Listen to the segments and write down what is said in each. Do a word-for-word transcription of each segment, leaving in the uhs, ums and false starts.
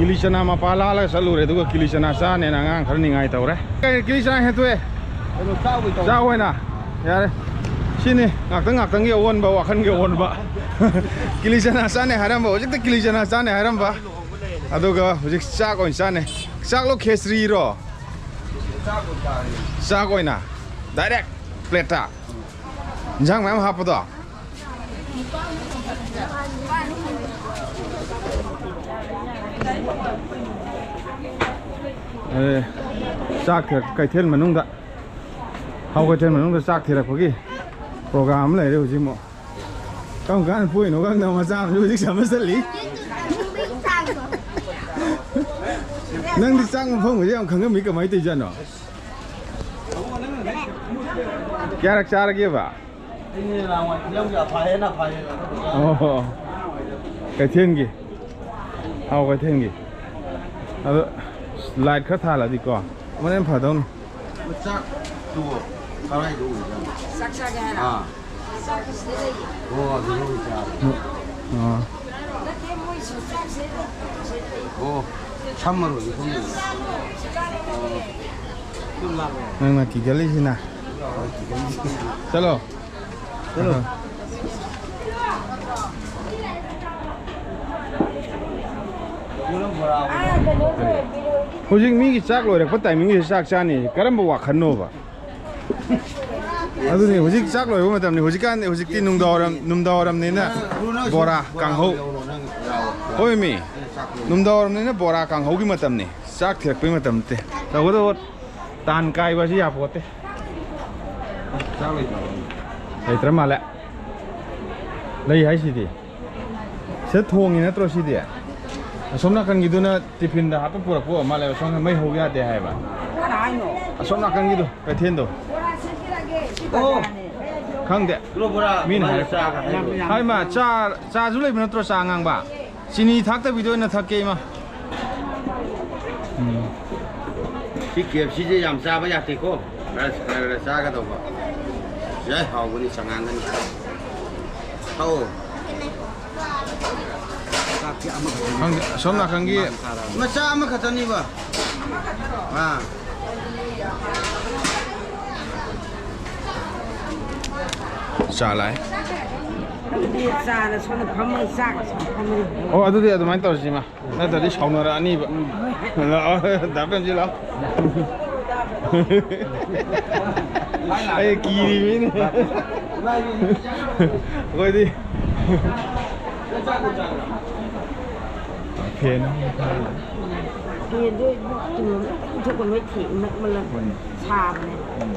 ꯀꯤꯂꯤ ꯆꯅꯥ ꯃꯄꯥ ꯂꯥꯜꯂꯒ ꯆꯠꯂꯨꯔꯦ, ꯑꯗꯨꯒ ꯀꯤꯂꯤ ꯆꯅꯥ ꯆꯥꯅꯦꯅ ꯑꯉꯥꯡ ꯈꯔ ꯅꯤꯡꯉꯥꯏ ꯇꯧꯔꯦ꯫ ꯀꯩ ꯀꯤꯂꯤ ꯆꯅꯥ ꯍꯦꯟꯇꯣꯛꯑꯦ꯫ ꯀꯩꯅꯣ, ꯆꯥꯛ ꯑꯣꯏ ꯇꯧ꯫ ꯆꯥꯛ ꯑꯣꯏꯅ꯫ ꯌꯥꯔꯦ꯫ ꯁꯤꯅꯤ ꯉꯥꯛꯇꯪ ꯉꯥꯛꯇꯪꯒꯤ ꯑꯑꯣꯟꯕ, ꯋꯥꯈꯜꯒꯤ ꯑꯑꯣꯟꯕ꯫ ꯀꯤꯂꯤ ꯆꯅꯥ ꯆꯥꯅꯦ ꯍꯥꯏꯔꯝꯕ, ꯍꯧꯖꯤꯛꯇ ꯀꯤꯂꯤ ꯆꯅꯥ ꯆꯥꯅꯦ ꯍꯥꯏꯔꯝꯕ꯫ ꯑꯗꯨꯒ ꯍꯧꯖꯤꯛ ꯆꯥꯛ ꯑꯣꯏꯅ ꯆꯥꯅꯦ꯫ ꯆꯥꯛꯂꯣ ꯈꯦꯆ꯭ꯔꯤꯔꯣ? ꯆꯥꯛ ꯑꯣꯏꯅ꯫ ꯗꯥꯏꯔꯦꯛ ꯄ꯭ꯂꯦꯠꯇ꯫ ꯏꯟꯁꯥꯡ ꯃꯌꯥꯝ ꯍꯥꯞꯄꯗꯣ꯫ ꯑꯦ, ꯆꯥꯛ ꯊꯤꯔꯛ-, ꯀꯩꯊꯦꯜ ꯃꯅꯨꯡꯗ, ꯍꯥꯎ ꯀꯩꯊꯦꯜ ꯃꯅꯨꯡꯗ ꯆꯥꯛ ꯊꯤꯔꯛꯄꯒꯤ ꯄ꯭ꯔꯣꯒ꯭ꯔꯥꯝ ꯑꯃ ꯂꯩꯔꯦ ꯍꯧꯖꯤꯛ ꯑꯃꯨꯛ꯫ ꯀꯔꯝ ꯀꯥꯟꯗ ꯄꯣꯛꯏꯅꯣ ꯈꯪꯗꯕ ꯃꯆꯥ ꯑꯃꯁꯨ ꯍꯧꯖꯤꯛ ꯁꯝꯃ ꯆꯠꯂꯤ꯫ ꯅꯪꯗꯤ ꯆꯥꯛ ꯃꯐꯝꯒꯁꯦ ꯌꯥꯝ ꯈꯪꯉꯝꯃꯤ, ꯀꯃꯥꯏꯅ ꯇꯧꯔꯤꯖꯥꯠꯅꯣ? ꯀꯌꯥꯔꯛ ꯆꯥꯔꯒꯦꯕ? ꯑꯩꯅꯦ ꯅꯍꯥꯟꯋꯥꯏ ꯐꯤꯂꯝꯒꯤ ꯑꯐꯥ ꯍꯦꯟꯅ ꯑꯐꯥ ꯍꯦꯟꯅ꯫ ꯑꯣ꯫ ꯀꯩꯊꯦꯜꯒꯤ꯫ ꯍꯥꯎ ꯀꯩꯊꯦꯜꯒꯤ꯫ ꯑꯗꯣ ꯂꯥꯏꯠ ꯈꯔ ꯊꯥꯜꯂꯗꯤꯀꯣ ꯑꯃꯅ ꯍꯦꯟꯅ ꯐꯗꯧꯅꯤ꯫ ꯃꯆꯥꯛꯇꯨ ꯀꯔꯥꯏꯗ ꯑꯣꯏꯖꯥꯠꯅꯣ? ꯆꯥꯛ ꯆꯥꯒꯦ ꯍꯥꯏꯔꯣ? ꯑꯥ꯫ ꯆꯥꯛ ꯁꯤꯗ ꯂꯩꯌꯦ꯫ ꯑꯣ, ꯑꯗꯨꯗ ꯑꯣꯏ ꯆꯥꯔꯦ꯫ ꯑꯣ꯫ ꯅꯠꯇꯦ, ꯃꯣꯏ ꯁꯤ ꯆꯥꯛ ꯁꯤꯗ ꯂꯩ, ꯁꯤꯗ ꯂꯩ꯫ ꯑꯣ, ꯁꯝꯃꯔꯣꯏꯒꯦ, ꯁꯣꯝꯗ꯫ ꯅꯪꯅ ꯀꯤꯒꯜꯂꯤꯁꯤꯅ꯫ ꯆꯠꯂꯣ꯫ ꯆꯠꯂꯣ꯫ ꯍꯧꯖꯤꯛ ꯃꯤꯒꯤ ꯆꯥꯛ ꯂꯣꯏꯔꯛꯄ ꯇꯥꯏꯃꯤꯡꯁꯤꯗ ꯆꯥꯛ ꯆꯥꯅꯤ꯫ ꯀꯔꯝꯕ ꯋꯥꯈꯜꯅꯣꯕ? ꯑꯗꯨꯅꯤ, ꯍꯧꯖꯤꯛ ꯆꯥꯛ ꯂꯣꯏꯕ ꯃꯇꯝꯅꯤ꯫ ꯍꯧꯖꯤꯛꯀꯥꯟꯗꯤ, ꯍꯧꯖꯤꯛꯇꯤ ꯅꯨꯡꯗꯥꯡꯋꯥꯏꯔꯝ, ꯅꯨꯡꯗꯥꯡꯋꯥꯏꯔꯝꯅꯤꯅ ꯕꯣꯔꯥ, ꯀꯥꯡꯍꯧ꯫ ꯍꯣꯏ ꯃꯤ, ꯅꯨꯡꯗꯥꯡꯋꯥꯏꯔꯝꯅꯤꯅ ꯕꯣꯔꯥ, ꯀꯥꯡꯍꯧꯒꯤ ꯃꯇꯝꯅꯤ꯫ ꯆꯥꯛ ꯊꯤꯔꯛꯄꯩ ꯃꯇꯝ ꯅꯠꯇꯦ꯫ ꯇꯧꯒꯗꯧꯕ ꯇꯥꯟ ꯀꯥꯏꯕ ꯑꯁꯤ ꯌꯥꯄꯣꯠꯇꯦ꯫ ꯆꯥꯛ ꯂꯩꯇ꯭ꯔꯕꯣ? ꯂꯩꯇ꯭ꯔ ꯃꯥꯜꯂꯦ꯫ ꯂꯩ ꯍꯥꯏꯁꯤꯗꯤ꯫ ꯁꯤꯗ ꯊꯣꯡꯉꯤ ꯅꯠꯇ꯭ꯔꯣ ꯁꯤꯗꯤ? ꯑꯁꯣꯝ ꯅꯥꯀꯟꯒꯤꯗꯨꯅ ꯇꯤꯐꯤꯟꯗ ꯍꯥꯞꯄ ꯄꯨꯔꯛꯄ ꯑꯣꯏꯔ ꯃꯥꯜꯂꯦ꯫ ꯑꯁꯣꯝꯗ ꯃꯩ ꯍꯧ ꯌꯥꯗꯦ ꯍꯥꯏꯕ꯫ ꯀꯅꯥ ꯍꯥꯏꯅꯣ? ꯑꯁꯣꯝ ꯅꯥꯀꯟꯒꯤꯗꯣ, ꯀꯩꯊꯦꯜꯗꯣ꯫ ꯑꯣ꯫ ꯈꯪꯗꯦ꯫ ꯀꯤꯂꯣ ꯕꯣꯔꯥ ꯃꯤꯅ ꯃꯥꯅ ꯍꯥꯏꯔꯛꯄ꯫ ꯆꯥꯒ ꯍꯥꯏꯕ ꯌꯥꯝ ꯍꯥꯏ ꯃꯥ, ꯆꯥ, ꯆꯥꯁꯨ ꯂꯩꯕ ꯅꯠꯇ꯭ꯔꯣ, ꯆꯥ ꯑꯉꯥꯡꯕ? ꯆꯤꯅꯤ ꯊꯥꯛꯇꯕꯤꯗ ꯑꯣꯏꯅ ꯊꯛꯀꯦ ꯏꯃꯥ꯫ ꯎꯝ꯫ ꯁꯤ ꯀꯦ ꯑꯦꯐ ꯁꯤꯁꯦ ꯌꯥꯝ ꯆꯥꯕ ꯌꯥꯗꯦꯀꯣ꯫ ꯈꯔ, ꯈꯔ, ꯈꯔ ꯆꯥꯒꯗꯧꯕ꯫ ꯌꯥꯏ, ꯍꯥꯎꯕꯅꯤ, ꯆꯉꯥꯡꯒꯅꯤ꯫ ꯊꯛꯑꯣ꯫ ꯆꯥꯛ ꯈꯪꯗꯦ, ꯑꯁꯣꯝ ꯅꯥꯀꯟꯒꯤ ꯃꯆꯥ ꯑꯃꯈꯛꯇꯅꯤꯕ꯫ ꯑꯥ꯫ ꯆꯥ ꯂꯥꯛꯑꯦ꯫ ꯑꯗꯨꯗꯤ ꯆꯥꯅ ꯁꯣꯝꯗ ꯐꯝꯃꯒ ꯆꯥꯛꯅ ꯁꯣꯝꯗ ꯐꯝꯃꯒ꯫ ꯑꯣ, ꯑꯗꯨꯗꯤ ꯑꯗꯨꯃꯥꯏꯅ ꯇꯧꯔꯁꯤ, ꯏꯃꯥ꯫ ꯅꯠꯇ꯭ꯔꯗꯤ ꯁꯥꯎꯅꯔꯛꯑꯅꯤꯕ꯫ ꯂꯥꯛꯑꯣ, ꯗꯥ ꯄ꯭ꯔꯦꯝꯖꯤꯠ, ꯂꯥꯛꯑꯣ꯫ ꯑꯩ ꯀꯤꯔꯤꯃꯤꯅꯦ꯫ ꯑꯩꯈꯣꯏꯗꯤ꯫ ꯐꯦꯟ ꯑꯃ ꯊꯥꯔꯤ꯫ ꯐꯦꯟꯗꯣ ꯏꯕꯨꯡ, ꯀꯩꯅꯣ, ꯏꯟꯊꯣꯛꯄ ꯂꯣꯏ ꯊꯦꯡ ꯅꯛꯃꯜꯂ ꯁꯥꯕꯅꯦ꯫ ꯎꯝ꯫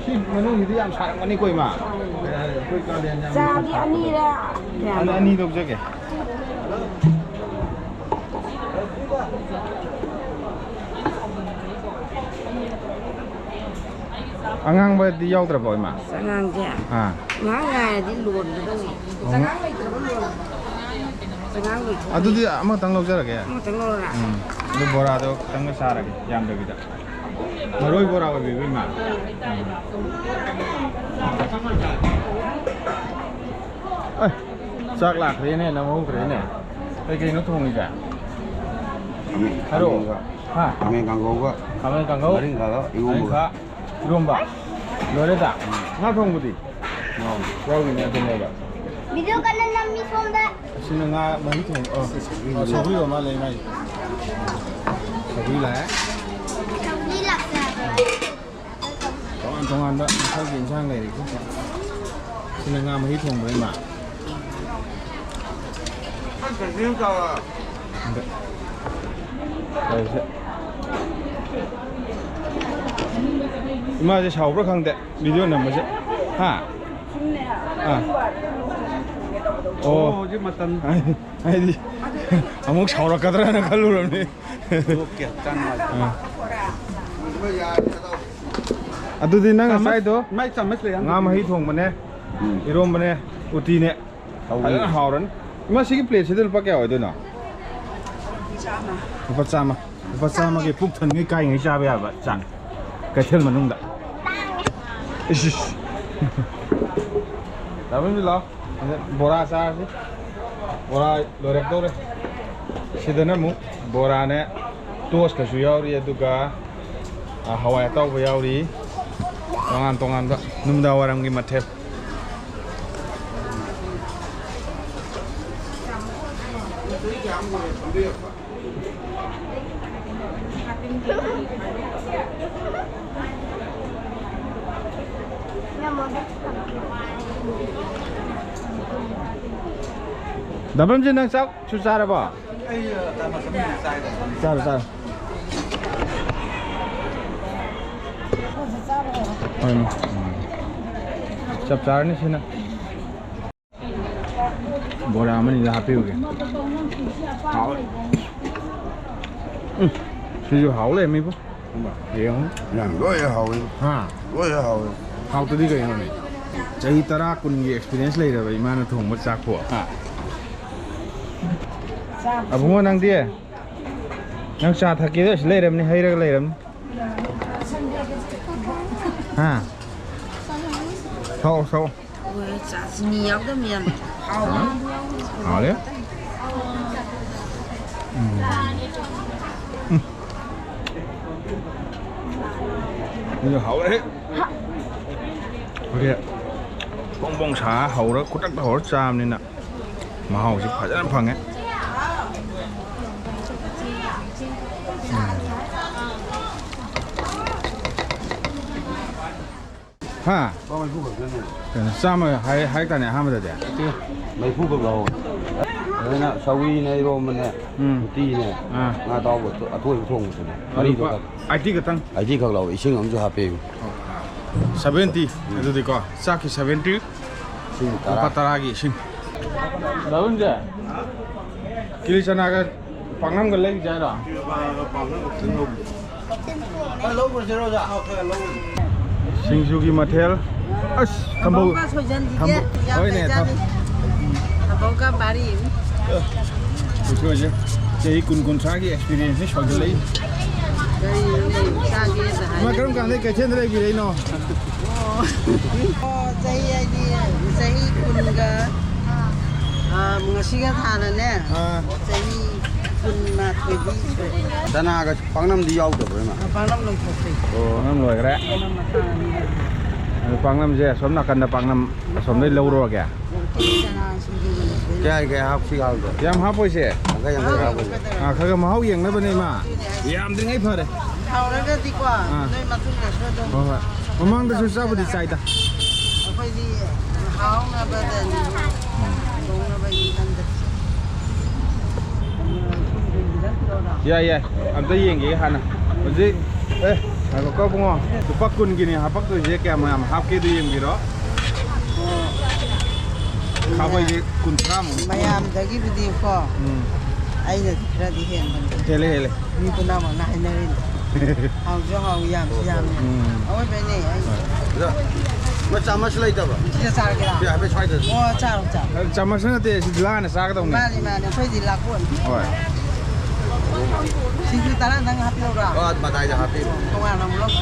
ꯁꯤ ꯃꯅꯨꯡꯁꯤꯗꯤ ꯌꯥꯝ ꯁꯥꯔꯝꯒꯅꯤꯀꯣ, ꯏꯃꯥ? ꯎꯝ꯫ ꯑꯩꯈꯣꯏ ꯀꯥꯂꯦꯟ ꯌꯥꯝ ꯆꯥꯗꯤ ꯁꯥꯕ꯫ ꯑꯅꯤꯔ ꯀꯌꯥꯅꯣ? ꯑꯅꯤ, ꯑꯅꯤ ꯂꯧꯖꯒꯦ꯫ ꯑꯉꯥꯡꯕꯗꯤ ꯌꯥꯎꯗ꯭ꯔꯕꯣ, ꯏꯃꯥ? ꯑꯉꯥꯡꯁꯦ? ꯑꯥ꯫ ꯉꯥꯏꯍꯥꯛ ꯉꯥꯏꯔꯗꯤ ꯂꯣꯟꯒꯗꯧꯅꯤ꯫ ꯑꯣ꯫ ꯑꯉꯥꯡ ꯂꯣꯏꯊꯣꯛ-꯫ ꯑꯗꯨꯗꯤ ꯑꯃꯇꯪ ꯂꯧꯖꯔꯒꯦ꯫ ꯑꯃꯇꯪ ꯂꯧꯔꯣꯔꯥ? ꯎꯝ꯫ ꯑꯗꯨ ꯕꯣꯔꯥꯗꯣ ꯈꯤꯇꯪꯒ ꯆꯥꯔꯒꯦ, ꯌꯥꯝꯗꯕꯤꯗ꯫ ꯃꯔꯣꯏ ꯕꯣꯔꯥ ꯑꯣꯏꯕꯤꯕ, ꯏꯃꯥ? ꯑꯦ, ꯆꯥꯛ ꯂꯥꯛꯈ꯭ꯔꯦꯅꯦ, ꯅꯪꯍꯧꯗ꯭ꯔꯦꯅꯦ꯫ ꯀꯩ ꯀꯩꯅꯣ ꯊꯣꯡꯉꯤꯁꯦ? ꯈꯥꯃꯦꯟ ꯍꯥꯏꯔꯛꯑꯣ꯫ ꯀꯥꯡꯉꯧꯒ꯫ ꯍꯥ? ꯈꯥꯃꯦꯟ ꯀꯥꯡꯉꯧꯒ꯫ ꯈꯥꯃꯦꯟ ꯀꯥꯡꯉꯧ꯫ ꯉꯥꯔꯤꯡꯈꯥꯒ ꯏꯔꯣꯝꯕꯒ꯫ ꯉꯥꯔꯤꯡꯈꯥ꯫ ꯏꯔꯣꯝꯕ? ꯎꯝ꯫ ꯂꯣꯏꯔꯦꯗ? ꯎꯝ꯫ ꯌꯥꯎꯔꯤꯅꯦ ꯑꯗꯨꯅꯦꯕ꯫ ꯚꯤꯗꯤꯑꯣ ꯀꯟꯅ ꯅꯝꯃꯤ ꯁꯣꯝꯗ꯫ ꯑꯁꯤꯅ ꯉꯥ ꯃꯍꯤ ꯊꯣꯡ-, ꯑ, ꯁꯧꯒ꯭ꯔꯤ ꯑ, ꯂꯩꯔꯦ꯫ ꯁꯧꯒ꯭ꯔꯤ ꯑꯣꯏ ꯃꯥꯜꯂꯦ ꯏꯃꯥꯏ꯫ ꯁꯧꯒ꯭ꯔꯤ ꯂꯥꯛꯑꯦ꯫ ꯁꯧꯒ꯭ꯔꯤ ꯂꯥꯛꯇꯦ ꯍꯥꯏꯕ꯫ ꯇꯣꯉꯥꯟ ꯇꯣꯉꯥꯟꯕ ꯃꯈꯜꯒꯤ ꯏꯟꯁꯥꯡ ꯂꯩꯔꯤꯀꯣ꯫ ꯁꯤꯅ ꯉꯥ ꯃꯍꯤ ꯊꯣꯡꯕ ꯏꯃꯥ꯫ ꯇꯧꯔꯤꯁꯦ꯫ ꯏꯃꯥꯁꯦ ꯁꯥꯎꯕ꯭ꯔꯥ ꯈꯪꯗꯦ, ꯚꯤꯗꯤꯑꯣ ꯅꯝꯕꯁꯦ꯫ ꯍꯥ? ꯑꯥ꯫ ꯑꯣ, ꯑꯣ꯫ ꯍꯧꯖꯤꯛ ꯃꯇꯝ꯫ ꯍꯥꯏꯗꯤ, ꯑꯃꯨꯛ ꯁꯥꯎꯔꯛꯀꯗ꯭ꯔꯥꯅ ꯈꯜꯂꯨꯔꯕꯅꯤ꯫ ꯑꯣꯀꯦ, ꯆꯥꯡ ꯅꯥꯏ꯫ ꯑꯥ꯫ ꯑꯗꯨꯗꯤ ꯅꯪ ꯆꯥꯃꯁ, ꯉꯁꯥꯏꯗꯣ ꯃꯥꯏ ꯆꯥꯃꯁ ꯂꯩ, ꯉꯥ ꯃꯍꯤ ꯊꯣꯡꯕꯅꯦ, ꯎꯝ꯫ ꯏꯔꯣꯝꯕꯅꯦ, ꯎꯇꯤꯅꯦ꯫ ꯍꯥꯎꯕꯅꯦ꯫ ꯐꯖꯅ ꯍꯥꯎꯔꯅꯤ꯫ ꯏꯃꯥ, ꯁꯤꯒꯤ ꯄ꯭ꯂꯦꯠꯁꯤꯗ ꯂꯨꯄꯥ ꯀꯌꯥ ꯑꯣꯏꯗꯣꯏꯅꯣ? ꯂꯨꯄꯥ ꯆꯥꯝꯃ꯫ ꯂꯨꯄꯥ ꯆꯥꯝꯃꯒꯤ ꯄꯨꯛ ꯊꯟꯉꯩ ꯀꯥꯏꯉꯩ ꯆꯥꯕ ꯌꯥꯕ ꯆꯥꯡ꯫ ꯀꯩꯊꯦꯜ ꯃꯅꯨꯡꯗ꯫ ꯏꯁ, ꯏꯁ꯫ ꯗꯥ ꯄ꯭ꯔꯦꯝꯖꯤꯠ, ꯂꯥꯛꯑꯣ꯫ ꯕꯣꯔꯥ ꯆꯥꯔꯁꯤ꯫ ꯕꯣꯔꯥ ꯂꯣꯏꯔꯛꯇꯧꯔꯦ꯫ ꯁꯤꯗꯅ ꯑꯃꯨꯛ ꯕꯣꯔꯥꯅꯦ, ꯇꯣꯁꯀꯁꯨ ꯌꯥꯎꯔꯤ, ꯑꯗꯨꯒ, ꯑ, ꯍꯋꯥꯏ ꯑꯇꯥꯎꯕ ꯌꯥꯎꯔꯤ꯫ ꯇꯣꯉꯥꯟ ꯇꯣꯉꯥꯟꯕ ꯅꯨꯃꯤꯗꯥꯡ ꯋꯥꯏꯔꯝꯒꯤ ꯃꯊꯦꯜ꯫ ꯗꯕꯝꯁꯦ, ꯅꯪ ꯆꯥꯛꯁꯨ ꯆꯥꯔꯕꯣ? ꯑꯩ, ꯑ, ꯇꯥꯃꯣ ꯁꯨꯝ ꯆꯥꯏꯗ꯫ ꯆꯥꯔꯣ, ꯆꯥꯔꯣ꯫ ꯍꯣꯏ, ꯎꯝ꯫ ꯆꯞ ꯆꯥꯔꯅꯤ ꯁꯤꯅ꯫ ꯕꯣꯔꯥ ꯑꯃꯅꯤꯗ ꯍꯥꯞꯄꯤꯔꯨꯒꯦ꯫ ꯍꯥꯎꯋꯦ꯫ ꯎꯝ, ꯁꯤꯁꯨ ꯍꯥꯎ ꯂꯩꯔꯝꯃꯤꯕꯣ꯫ ꯌꯦꯡꯉꯨ꯫ ꯌꯥꯝ ꯂꯣꯏ ꯍꯥꯎꯋꯤ꯫ ꯍꯥ? ꯂꯣꯏ ꯍꯥꯎꯋꯤ꯫ ꯍꯥꯎꯇꯗꯤ ꯀꯩꯅꯣꯅꯦ? ꯆꯍꯤ ꯇꯔꯥ, ꯀꯨꯟꯒꯤ experience ꯂꯩꯔꯕ ꯏꯃꯥꯅ ꯊꯣꯡꯕ ꯆꯥꯛꯄꯨ꯫ ꯍꯥ? ꯑꯕꯨꯡꯉꯣ, ꯅꯪꯗꯤ? ꯅꯪ ꯆꯥ ꯊꯛꯀꯦꯗ ꯁꯤ ꯂꯩꯔꯝꯅꯤ, ꯍꯩꯔꯒ ꯂꯩꯔꯝꯅꯤ꯫ ꯍꯥ? ꯊꯛꯑꯣ, ꯊꯛꯑꯣ꯫ ꯍꯣꯏ, ꯆꯥ ꯆꯤꯅꯤ ꯌꯥꯎꯗꯕꯅꯤ ꯌꯥꯝ ꯍꯥꯎꯕ꯫ ꯍꯥꯎꯔꯦ꯫ ꯎꯝ꯫ ꯎꯝ꯫ ꯑꯗꯨ ꯍꯥꯎꯔꯦ꯫ ꯑꯩꯈꯣꯏꯒꯤ ꯐꯣꯡ ꯐꯣꯡ ꯁꯥ ꯍꯧꯔ, ꯈꯨꯗꯛꯇ ꯍꯧꯔ ꯆꯥꯕꯅꯤꯅ ꯃꯍꯥꯎꯁꯤ ꯐꯖꯅ ꯐꯪꯉꯦ꯫ ꯎꯝ꯫ ꯍꯥ? ꯂꯨꯄꯥ ꯃꯔꯤꯐꯨ ꯈꯛꯇꯅꯦ꯫ ꯀꯩꯅꯣ, ꯆꯥꯝꯃ ꯍꯥꯏ-, ꯍꯥꯏꯔꯛꯇꯥꯅꯦ ꯑꯍꯥꯟꯕꯗꯗꯤ? ꯅꯠꯇꯦ, ꯃꯔꯤꯐꯨ ꯈꯛ ꯂꯧꯍꯧꯋꯦ꯫ ꯑꯗꯨꯅ ꯁꯧꯒ꯭ꯔꯤꯅꯦ, ꯏꯔꯣꯝꯕꯅꯦ, ꯎꯝ꯫ ꯎꯇꯤꯅꯦ, ꯑꯥ꯫ ꯉꯥ ꯑꯇꯥꯎꯕ ꯑꯇꯣꯏꯕ ꯊꯣꯡꯕꯗꯨꯅꯦ꯫ ꯃꯔꯤꯗꯣ ꯂꯨꯄꯥ ꯈꯛ꯫ ꯑꯥꯏꯇꯤ ꯈꯛꯇꯪ? ꯑꯥꯏꯇꯤ ꯈꯛ ꯂꯧꯍꯧꯋꯦ, ꯏꯁꯤꯡ ꯑꯃꯁꯨ ꯍꯥꯞꯄꯦ꯫ ꯁꯚꯦꯟꯇꯤ, ꯑꯗꯨꯗꯤꯀꯣ, ꯆꯥꯛꯀꯤ ꯁꯚꯦꯟꯇꯤ, ꯏꯁꯤꯡ ꯇꯔꯥ꯫ ꯂꯨꯄꯥ ꯇꯔꯥꯒꯤ ꯏꯁꯤꯡ꯫ ꯗꯥꯕꯨꯡꯁꯦ, ꯀꯤꯂꯤ ꯆꯅꯥꯒ ꯄꯥꯛꯅꯝꯒ ꯂꯩꯒꯤꯁꯦ ꯍꯥꯏꯔꯣ? ꯁꯤꯡꯖꯨꯒꯤ ꯃꯊꯦꯜ꯫ ꯑꯁ, ꯊꯝꯕꯧ-, ꯊꯝꯕꯧꯒ ꯁꯣꯏꯖꯟꯁꯤꯒꯦ꯫ ꯊꯝꯕꯧ-, ꯌꯥꯝ ꯍꯣꯏꯅꯦ, ꯂꯩꯖꯥꯠꯅꯤ꯫ ꯊꯝ-, ꯊꯝꯕꯧꯒ ꯕꯥꯔꯤ ꯑꯃ꯫ ꯎꯁꯣꯏꯁꯦ ꯆꯍꯤ ꯀꯨꯟ ꯀꯨꯟꯊ꯭ꯔꯥꯒꯤ experience ꯅꯤ ꯁꯣꯏꯖꯜꯂꯛꯏ꯫ ꯀꯔꯤꯅꯣ ꯆꯥꯒꯦꯗ ꯍꯥꯏ꯫ ꯏꯃꯥ, ꯀꯔꯝ ꯀꯥꯟꯗꯩ ꯀꯩꯊꯦꯜꯗ ꯂꯩꯕꯤꯔꯛꯏꯅꯣ? ꯑꯣ꯫ ꯑꯣ, ꯆꯍꯤ ꯍꯥꯏꯗꯤ ꯆꯍꯤ ꯀꯨꯟꯒ ꯑꯥ, ꯉꯁꯤꯒ ꯊꯥꯅꯅꯦ, ꯑꯥ꯫ ꯆꯍꯤ ꯀꯨꯟꯃꯥꯊꯣꯏꯗꯤ ꯁꯨꯔꯦ꯫ ꯆꯅꯥꯒ ꯄꯥꯛꯅꯝꯗꯤ ꯌꯥꯎꯗꯕ꯭ꯔꯥ, ꯏꯃꯥ? ꯄꯥꯛꯅꯝ ꯂꯣꯏꯊꯣꯛꯈ꯭ꯔꯦ꯫ ꯑꯣ, ꯄꯥꯛꯅꯝ ꯂꯣꯏꯈ꯭ꯔꯦ꯫ ꯄꯥꯛꯅꯝ ꯃꯆꯥ ꯑꯅꯤ ꯂꯩꯔꯦ꯫ ꯑꯗꯨ ꯄꯥꯛꯅꯝꯁꯦ ꯑꯁꯣꯝ ꯅꯥꯀꯟꯗ ꯄꯥꯛꯅꯝ ꯑꯁꯣꯝꯗꯩ ꯂꯧꯔꯨꯔꯒꯦ꯫ ꯆꯅꯥ ꯁꯤꯡꯖꯨꯒ ꯂꯩꯔꯦ꯫ ꯀꯌꯥ, ꯀꯌꯥ ꯍꯥꯞꯁꯤꯒꯦ ꯍꯥꯏꯕꯗꯣ? ꯌꯥꯝ ꯍꯥꯞꯄꯣꯏꯁꯦ꯫ ꯌꯥꯡꯈꯩ, ꯌꯥꯡꯈꯩ ꯍꯥꯞꯄꯣꯏꯁꯦ꯫ ꯑꯥ, ꯈꯔ ꯈꯔ ꯃꯍꯥꯎ ꯌꯦꯡꯅꯕꯅꯦ, ꯏꯃꯥ꯫ ꯑꯗꯨꯅꯦ ꯍꯥꯏꯁꯦ꯫ ꯌꯥꯝꯗ꯭ꯔꯤꯉꯩ ꯐꯔꯦ꯫ ꯍꯥꯎꯔꯒꯗꯤꯀꯣ, ꯑꯥ꯫ ꯅꯣꯏ ꯃꯇꯨꯡꯗꯁꯨ ꯑꯗꯨꯝ ꯍꯣꯏ, ꯍꯣꯏ꯫ ꯃꯃꯥꯡꯗꯁꯨ ꯆꯥꯕꯨꯗꯤ ꯆꯥꯏꯗ꯫ ꯑꯩꯈꯣꯏꯗꯤ ꯍꯥꯎꯅꯕꯗꯅꯤ, ꯇꯧꯅꯕꯒꯤ ꯈꯟꯗꯦ꯫ ꯌꯥꯏ, ꯌꯥꯏ꯫ ꯑꯝꯇ ꯌꯦꯡꯒꯦ ꯍꯥꯟꯅ꯫ ꯍꯧꯖꯤꯛ, ꯑꯦ, ꯉꯥꯏꯈꯣꯀꯣ ꯏꯕꯨꯡꯉꯣ꯫ ꯂꯨꯄꯥ ꯀꯨꯟꯒꯤꯅꯦ ꯍꯥꯄꯛꯇꯣꯏꯁꯦ, ꯀꯌꯥꯝ ꯌꯥꯝ ꯍꯥꯞꯀꯦꯗꯣ ꯌꯦꯡꯕꯤꯔꯣ꯫ ꯈꯥꯕꯩꯁꯦ ꯀꯨꯟꯊ꯭ꯔꯥꯃꯨꯛ꯫ ꯃꯌꯥꯝꯗꯒꯤꯕꯨꯗꯤꯀꯣ, ꯎꯝ꯫ ꯑꯩꯅꯗꯤ ꯈꯔꯗꯤ ꯍꯦꯟꯕꯅꯤ꯫ ꯍꯦꯜꯂꯦ, ꯍꯦꯜꯂꯦ꯫ ꯃꯤ ꯄꯨꯝꯅꯃꯛꯅ ꯍꯥꯏꯅꯔꯤꯅꯤ꯫ ꯍꯥꯎꯁꯨ ꯍꯥꯎꯏ, ꯌꯥꯝꯁꯨ ꯌꯥꯝꯃꯤ꯫ ꯎꯝ꯫ ꯑꯋꯣꯏꯕꯩꯅꯦ ꯑꯩ꯫ ꯍꯣꯏ꯫ ꯑꯗꯣ ꯃꯣꯏ ꯆꯥꯃꯁ ꯂꯩꯇꯕ꯭ꯔꯣ? ꯁꯤꯗ ꯆꯥꯔꯒꯦꯔꯥ? ꯁꯤ ꯍꯥꯏꯐꯦꯠ ꯁ꯭ꯋꯥꯏꯗ꯫ ꯑꯣ, ꯆꯥꯔꯣ, ꯆꯥꯔꯣ꯫ ꯆꯥꯃꯁ ꯅꯠꯇꯦ, ꯁꯤꯗꯤ ꯂꯥꯟꯅ ꯆꯥꯒꯗꯧꯅꯤ꯫ ꯃꯥꯅꯤ, ꯃꯥꯅꯤ, ꯑꯩꯈꯣꯏꯗꯤ ꯂꯥꯛꯄꯣꯟ꯫ ꯍꯣꯏ꯫ ꯁꯤꯡꯖꯨ ꯇꯔꯥꯗꯪ ꯍꯥꯞꯄꯤꯔꯛꯎꯔꯥ? ꯑꯣ, ꯃꯇꯥꯏꯗ ꯍꯥꯞꯄꯤꯔꯣ꯫ ꯇꯣꯉꯥꯟꯅ ꯑꯃꯨꯛ ꯂꯧ-,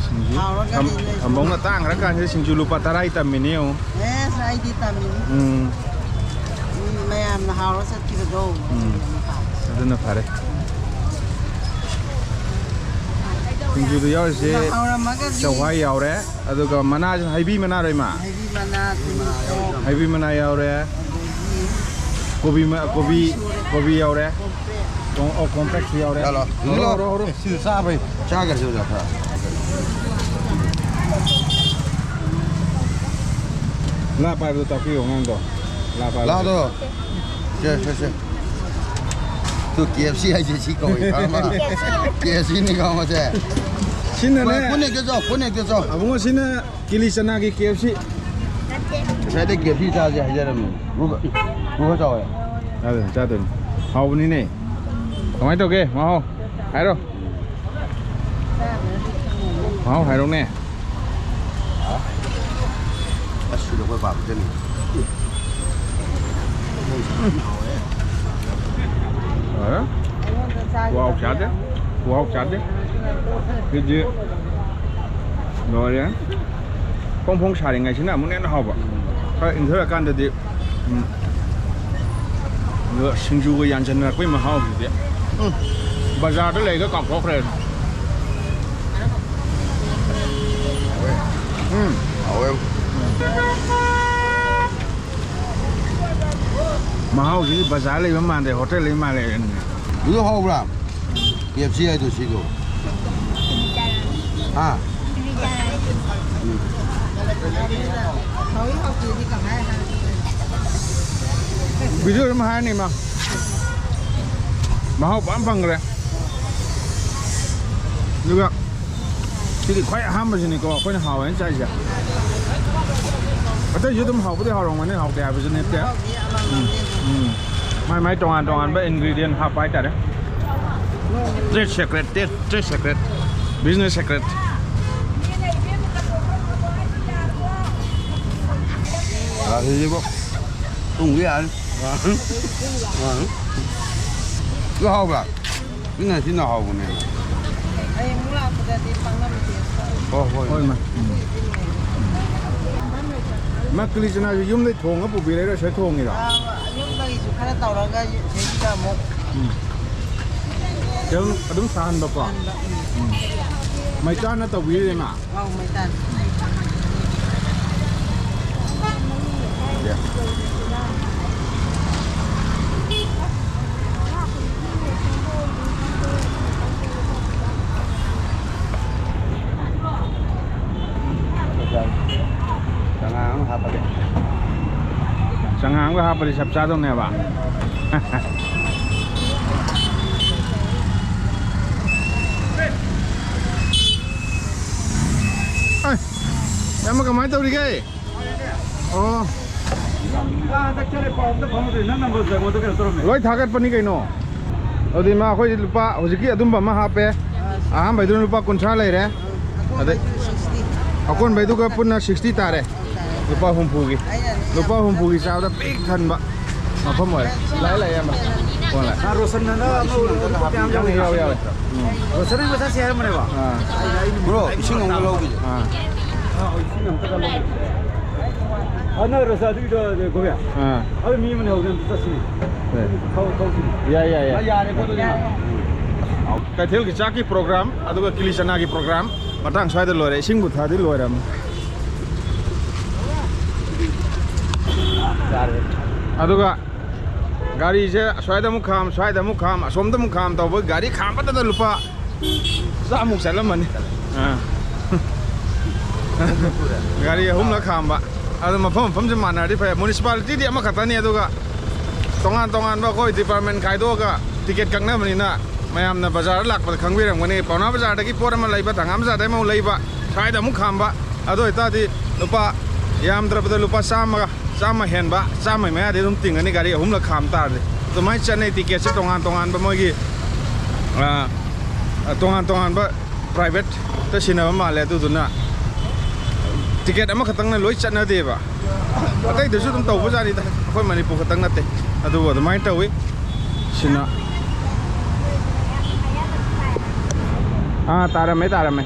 ꯁꯤꯡꯖꯨ ꯍꯥꯎꯔꯒꯗꯤ ꯊꯝ-, ꯅꯣꯏꯁꯨ꯫ ꯊꯝꯕꯧꯅ ꯇꯥꯡꯈ꯭ꯔ ꯀꯥꯟꯁꯤꯗ ꯁꯤꯡꯖꯨ ꯂꯨꯄꯥ ꯇꯔꯥꯒꯤ ꯇꯝꯃꯤꯅꯦ ꯌꯦꯡꯉꯨ꯫ ꯑꯦꯁ, ꯑꯩꯗꯤ ꯇꯝꯃꯤꯅꯤ꯫ ꯎꯝ꯫ ꯃꯤ ꯃꯌꯥꯝꯅ ꯍꯥꯎꯔ ꯆꯠꯈꯤꯕꯗꯣ꯫ ꯎꯝ꯫ ꯑꯗꯨꯅ ꯐꯔꯦ꯫ ꯁꯤꯡꯖꯨꯗ ꯌꯥꯎꯔꯤꯁꯦ ꯍꯥꯎꯔꯝꯃꯒꯗꯤ꯫ ꯆꯧꯋꯥꯏ ꯌꯥꯎꯔꯦ, ꯑꯗꯨꯒ ꯃꯅꯥꯁꯤꯅ ꯍꯩꯕꯤ ꯃꯅꯥꯔꯣ, ꯏꯃꯥ? ꯍꯩꯕꯤ ꯃꯅꯥ, ꯇꯨꯅꯤꯡꯈꯣꯛ, ꯍꯩꯕꯤ ꯃꯅꯥ ꯌꯥꯎꯔꯦ꯫ ꯑꯗꯒꯤ ꯀꯣꯕꯤ ꯃ-, ꯀꯣꯕꯤ, ꯀꯣꯕꯤ ꯌꯥꯎꯔꯦ꯫ ꯀꯣꯝꯄ꯭ꯔꯦꯛ꯫ ꯀꯣ-, ꯑꯣ, ꯀꯣꯝꯄ꯭ꯔꯦꯛꯁꯨ ꯌꯥꯎꯔꯦ꯫ ꯆꯥꯂꯣ꯫ ꯍꯧꯔꯣ, ꯍꯧꯔꯣ, ꯍꯧꯔꯣ꯫ ꯁꯤꯗ ꯆꯥꯕꯩ꯫ ꯆꯥꯒ꯭ꯔꯁꯤ ꯑꯣꯖꯥ ꯈꯔ꯫ ꯂꯥ ꯄꯥꯏꯕꯗꯣ ꯇꯥꯛꯄꯤꯌꯣ ꯑꯉꯥꯡꯗꯣ꯫ ꯂꯥ ꯄꯥꯏꯕꯗꯣ꯫ ꯂꯥꯗꯣ꯫ ꯁꯦ, ꯁꯦ, ꯁꯦ꯫ ꯇꯨ, ꯀꯦ ꯑꯦꯐ ꯁꯤ ꯍꯥꯏꯁꯦ ꯁꯤ ꯀꯧꯏ, ꯈꯪꯉꯕ? ꯀꯦ ꯑꯦꯐ ꯁꯤꯅꯤ ꯈꯪꯉꯕꯁꯦ꯫ ꯁꯤꯅꯅꯦ꯫ ꯄꯨꯟꯅ ꯍꯦꯛꯇ ꯆꯥꯎ, ꯄꯨꯟꯅ ꯍꯦꯛꯇ ꯆꯥꯎ꯫ ꯑꯕꯨꯡꯉꯣ, ꯁꯤꯅ ꯀꯤꯂꯤ ꯆꯅꯥꯒꯤ ꯀꯦ ꯑꯦꯐ ꯁꯤ꯫ ꯉꯁꯥꯏꯗꯩ ꯀꯦ ꯑꯦꯐ ꯁꯤ ꯆꯥꯁꯦ ꯍꯥꯏꯖꯔꯝꯃꯤ꯫ ꯒꯨꯒ-, ꯒꯨꯒ ꯆꯥꯎꯋꯦ꯫ ꯆꯥꯗꯣꯏꯅꯤ, ꯆꯥꯗꯣꯏꯅꯤ꯫ ꯍꯥꯎꯕꯅꯤꯅꯦ꯫ ꯀꯃꯥꯏꯅ ꯇꯧꯒꯦ ꯃꯍꯥꯎ? ꯍꯥꯏꯔꯣ꯫ ꯃꯍꯥꯎ ꯍꯥꯏꯔꯣꯅꯦ꯫ ꯑꯁ, ꯁꯤꯗ ꯑꯩꯈꯣꯏ ꯄꯥꯝꯖꯅꯤ꯫ ꯑꯦ? ꯈꯨꯍꯥꯎ ꯆꯥꯗꯦ꯫ ꯈꯨꯍꯥꯎ ꯆꯥꯗꯦ꯫ ꯁꯤꯗꯤ ꯂꯣꯏꯔꯦ꯫ ꯐꯣꯡ ꯐꯣꯡ ꯁꯥꯔꯤꯉꯩꯁꯤꯅ ꯑꯃꯨꯛꯅ ꯍꯦꯟꯅ ꯍꯥꯎꯕ꯫ ꯈꯔ ꯏꯪꯊꯔꯀꯥꯟꯗꯗꯤ, ꯎꯝ, ꯑꯗꯨꯒ ꯁꯤꯡꯖꯨꯒ ꯌꯥꯟꯁꯤꯟꯅꯔꯛꯄꯩ ꯃꯍꯥꯎꯁꯤꯗꯤ, ꯎꯝ, ꯕꯖꯥꯔꯗ ꯂꯩꯒ ꯀꯥꯎꯊꯣꯛꯈ꯭ꯔꯦ꯫ ꯎꯝ꯫ ꯍꯥꯎꯋꯦ꯫ ꯃꯍꯥꯎꯁꯤꯗꯤ ꯕꯖꯥꯔ ꯂꯩꯕ ꯃꯥꯟꯗꯦ, ꯍꯣꯇꯦꯜ ꯂꯩꯕ ꯃꯥꯜꯂꯦ꯫ ꯑꯗꯨ ꯍꯧꯕ꯭ꯔꯥ? ꯄꯦꯞꯁꯤ ꯍꯥꯏꯗꯣ ꯁꯤꯗꯣ꯫ ꯍꯥ? ꯎꯝ꯫ ꯕꯤꯖꯨ ꯑꯗꯨꯝ ꯍꯥꯏꯔꯅꯤ ꯏꯃꯥ꯫ ꯃꯍꯥꯎ ꯐꯖꯅ ꯐꯪꯈ꯭ꯔꯦ꯫ ꯑꯗꯨꯒ ꯁꯤꯗꯤ ꯈ꯭ꯋꯥꯏ ꯑꯍꯥꯟꯕꯁꯤꯅꯤꯀꯣ ꯑꯩꯈꯣꯏꯅ ꯍꯥꯎꯋꯦꯅ ꯆꯥꯏꯁꯦ꯫ ꯑꯇꯩꯁꯨ ꯑꯗꯨꯝ ꯍꯥꯎꯕꯨꯗꯤ ꯍꯥꯎꯔꯝꯒꯅꯤ, ꯍꯥꯎꯇꯦ ꯍꯥꯏꯕꯁꯨ ꯅꯠꯇꯦ꯫ ꯎꯝ, ꯎꯝ꯫ ꯃꯥꯏ ꯃꯥꯏ ꯇꯣꯉꯥꯟ ꯇꯣꯉꯥꯟꯕ ingredient ꯍꯥꯞꯄ ꯍꯥꯏꯇꯥꯔꯦ꯫ Trade secret, trade, trade secret, business secret꯫ ꯉꯥꯔꯤꯁꯤꯕꯨ ꯇꯨꯡꯒꯤ ꯌꯥꯔꯅꯤ꯫ ꯑꯗꯨ ꯍꯥꯎꯕ꯭ꯔꯥ? ꯁꯤꯅ, ꯁꯤꯅ ꯍꯥꯎꯕꯅꯦ꯫ ꯍꯌꯦꯡ ꯑꯃꯨꯛ ꯂꯥꯛꯄꯗꯗꯤ ꯄꯥꯛꯅꯝ ꯇꯦꯁ ꯇꯧ꯫ ꯍꯣꯏ, ꯍꯣꯏ꯫ ꯍꯣꯏ, ꯃꯥ꯫ ꯎꯝ꯫ ꯃꯥ ꯀꯤꯂꯤ ꯆꯅꯥꯁꯦ ꯌꯨꯝꯗꯩ ꯊꯣꯡꯉ ꯄꯨꯕꯤꯔꯛꯏꯔꯣ, ꯁꯤꯗ ꯊꯣꯡꯉꯤꯔꯣ? ꯑꯥ, ꯌꯨꯝꯗꯒꯤꯁꯨ ꯈꯔ ꯇꯧꯔꯒ ꯁꯤꯗꯩꯁꯤꯗ ꯑꯃꯨꯛ ꯎꯝ꯫ ꯑꯗꯨꯝ, ꯑꯗꯨꯝ ꯁꯥꯍꯟꯕꯀꯣ? ꯁꯥꯍꯟꯕ, ꯎꯝ꯫ ꯎꯝ꯫ ꯃꯩꯇꯥꯟꯅ ꯇꯧꯕꯤꯔꯤꯔ ꯏꯃꯥ? ꯑꯧ, ꯃꯩꯇꯥꯟ꯫ ꯆꯉꯥꯡ ꯑꯃ ꯍꯥꯞꯄꯒꯦ꯫ ꯆꯉꯥꯡ ꯑꯃꯒ ꯍꯥꯞꯄꯗꯤ ꯆꯞ ꯆꯥꯗꯧꯅꯦꯕ꯫ ꯑꯩ, ꯏꯌꯥꯝꯕ ꯀꯃꯥꯏꯅ ꯇꯧꯔꯤꯒꯦ? ꯑꯣ꯫ ꯍꯟꯗꯛ ꯆꯠꯂꯦ, ꯄꯥꯎ ꯑꯝꯇ ꯐꯥꯎꯅꯗ꯭ꯔꯤ꯫ ꯅꯪ ꯅꯝꯕꯔꯁꯦ ꯑꯩꯉꯣꯟꯗ ꯀꯩꯅꯣ ꯇꯧꯔꯝꯃꯦ꯫ ꯂꯣꯏ ꯊꯥꯒꯠꯄꯅꯤ ꯀꯩꯅꯣ꯫ ꯑꯗꯨꯗꯤ ꯃꯥ ꯑꯩꯈꯣꯏ ꯂꯨꯄꯥ, ꯍꯧꯖꯤꯛꯀꯤ ꯑꯗꯨꯝꯕ ꯑꯃ ꯍꯥꯞꯄꯦ꯫ ꯑꯍꯥꯟꯕꯩꯗꯨꯅ ꯂꯨꯄꯥ ꯀꯨꯟꯊ꯭ꯔꯥ ꯂꯩꯔꯦ꯫ ꯑꯗꯩ ꯑꯀꯣꯟꯕꯩꯗꯨꯒ ꯄꯨꯟꯅ sixty ꯇꯥꯔꯦ꯫ ꯂꯨꯄꯥ ꯍꯨꯝꯐꯨꯒꯤ꯫ ꯂꯨꯄꯥ ꯍꯨꯝꯐꯨꯒꯤ ꯆꯥꯕꯗ ꯄꯤꯛ ꯊꯟꯕ ꯃꯐꯝ ꯑꯣꯏꯔꯦ꯫ ꯂꯥꯛꯑꯦ, ꯂꯥꯛꯑꯦ, ꯏꯌꯥꯝꯕ꯫ ꯐꯣꯟ ꯂꯥꯛꯑꯦ꯫ ꯅꯍꯥꯟ ꯔꯣꯁꯟꯅ ꯑꯃ ꯎꯔꯨꯕꯗꯣ ꯀꯌꯥꯝ ꯌꯥꯎꯒꯦ? ꯌꯥꯎꯋꯦ, ꯌꯥꯎꯋꯦ꯫ ꯎꯝ꯫ ꯔꯣꯁꯟꯅ ꯉꯁꯥꯏ ꯁꯤ ꯍꯥꯏꯔꯝꯕꯅꯦꯕ꯫ ꯑꯥ꯫ ꯑꯩ, ꯑꯩ ꯕ꯭ꯔꯣ, ꯏꯁꯤꯡ ꯑꯃꯒ ꯂꯧꯈꯤꯒꯦ꯫ ꯑꯥ꯫ ꯑꯥ, ꯏꯁꯤꯡ ꯑꯝꯇꯒ ꯂꯧꯈꯤꯒꯦ꯫ ꯑꯅ ꯔꯁꯥꯗꯨꯒꯤꯗꯣ ꯒꯣꯕꯤꯌꯥ꯫ ꯑꯥ꯫ ꯑꯗꯨ ꯃꯤ ꯑꯃꯅ ꯍꯧꯖꯤꯛ ꯑꯝꯇ ꯆꯠꯁꯤꯅꯦ꯫ ꯍꯣꯏ꯫ ꯊꯧ-, ꯊꯧꯁꯤꯅꯦ꯫ ꯌꯥꯏ, ꯌꯥꯏ, ꯌꯥꯏ꯫ ꯌꯥꯔꯦꯀꯣ ꯑꯗꯨꯗꯤ꯫ ꯀꯩꯊꯦꯜꯒꯤ ꯆꯥꯛꯀꯤ program, ꯑꯗꯨꯒ ꯀꯤꯂꯤ ꯆꯅꯥꯒꯤ program ꯃꯇꯥꯡ ꯁ꯭ꯋꯥꯏꯗ ꯂꯣꯏꯔꯦ꯫ ꯏꯁꯤꯡꯕꯨ ꯊꯥꯗꯤ ꯂꯣꯏꯔꯝꯅꯤ꯫ ꯌꯥꯔꯦ꯫ ꯑꯗꯨꯒ ꯒꯥꯔꯤꯁꯦ ꯑꯁ꯭ꯋꯥꯏꯗ ꯑꯃꯨꯛ ꯈꯥꯝ, ꯁ꯭ꯋꯥꯏꯗ ꯑꯃꯨꯛ ꯈꯥꯝ, ꯑꯁꯣꯝꯗ ꯑꯃꯨꯛ ꯈꯥꯝ ꯇꯧꯕ ꯒꯥꯔꯤ ꯈꯥꯝꯕꯗꯗ ꯂꯨꯄꯥ ꯆꯥꯃꯨꯛ ꯆꯠꯂꯝꯃꯅꯤ꯫ ꯑꯥ꯫ ꯒꯥꯔꯤ ꯑꯍꯨꯝꯂꯛ ꯈꯥꯝꯕ꯫ ꯑꯗꯣ ꯃꯐꯝ ꯃꯐꯝꯁꯦ ꯃꯥꯟꯅꯔꯗꯤ ꯐꯩ꯫ Municipalityꯗꯤ ꯑꯃꯈꯛꯇꯅꯤ, ꯑꯗꯨꯒ ꯇꯣꯉꯥꯟ ꯇꯣꯉꯥꯟꯕ ꯑꯩꯈꯣꯏ department ꯈꯥꯏꯗꯣꯛꯑꯒ ticket ꯀꯛꯅꯕꯅꯤꯅ ꯃꯌꯥꯝꯅ ꯕꯖꯥꯔꯗ ꯂꯥꯛꯄꯗ ꯈꯪꯕꯤꯔꯝꯒꯅꯤ꯫ ꯄꯥꯎꯅꯥ ꯕꯖꯥꯔꯗꯒꯤ ꯄꯣꯠ ꯑꯃ ꯂꯩꯕ, ꯊꯪꯒꯥꯝ ꯕꯖꯥꯔꯗꯒꯤ ꯑꯃꯨꯛ ꯂꯩꯕ, ꯁ꯭ꯋꯥꯏꯗ ꯑꯃꯨꯛ ꯈꯥꯝꯕ꯫ ꯑꯗꯨ ꯑꯣꯏꯇꯥꯔꯗꯤ ꯂꯨꯄꯥ, ꯌꯥꯝꯗ꯭ꯔꯕꯗ ꯂꯨꯄꯥ ꯆꯥꯝꯃꯒ, ꯆꯥꯝꯃ ꯍꯦꯟꯕ, ꯆꯥꯝꯃꯩ ꯃꯌꯥꯗꯤ ꯑꯗꯨꯝ ꯇꯤꯡꯒꯅꯤ ꯒꯥꯔꯤ ꯑꯍꯨꯝꯂꯛ ꯈꯥꯝ ꯇꯥꯔꯗꯤ꯫ ꯑꯗꯨꯃꯥꯏꯅ ꯆꯠꯅꯩ꯫ Ticketꯁꯦ ꯇꯣꯉꯥꯟ ꯇꯣꯉꯥꯟꯕ ꯃꯣꯏꯒꯤ, ꯑ, ꯇꯣꯉꯥꯟ ꯇꯣꯉꯥꯟꯕ privateꯇ ꯁꯤꯟꯅꯕ ꯃꯥꯜꯂꯦ꯫ ꯑꯗꯨꯗꯨꯅ ticket ꯑꯃꯈꯛꯇꯪꯅ ꯂꯣꯏ ꯆꯠꯅꯗꯦꯕ꯫ ꯑꯇꯩꯗꯁꯨ ꯑꯗꯨꯝ ꯇꯧꯕꯖꯥꯠꯅꯤꯗ, ꯑꯩꯈꯣꯏ ꯃꯅꯤꯄꯨꯔ ꯈꯛꯇꯪ ꯅꯠꯇꯦ꯫ ꯑꯗꯨꯕꯨ ꯑꯗꯨꯃꯥꯏꯅ ꯇꯧꯋꯤ꯫ ꯁꯤꯅ, ꯑꯥ, ꯇꯥꯔꯝꯃꯦ, ꯇꯥꯔꯝꯃꯦ꯫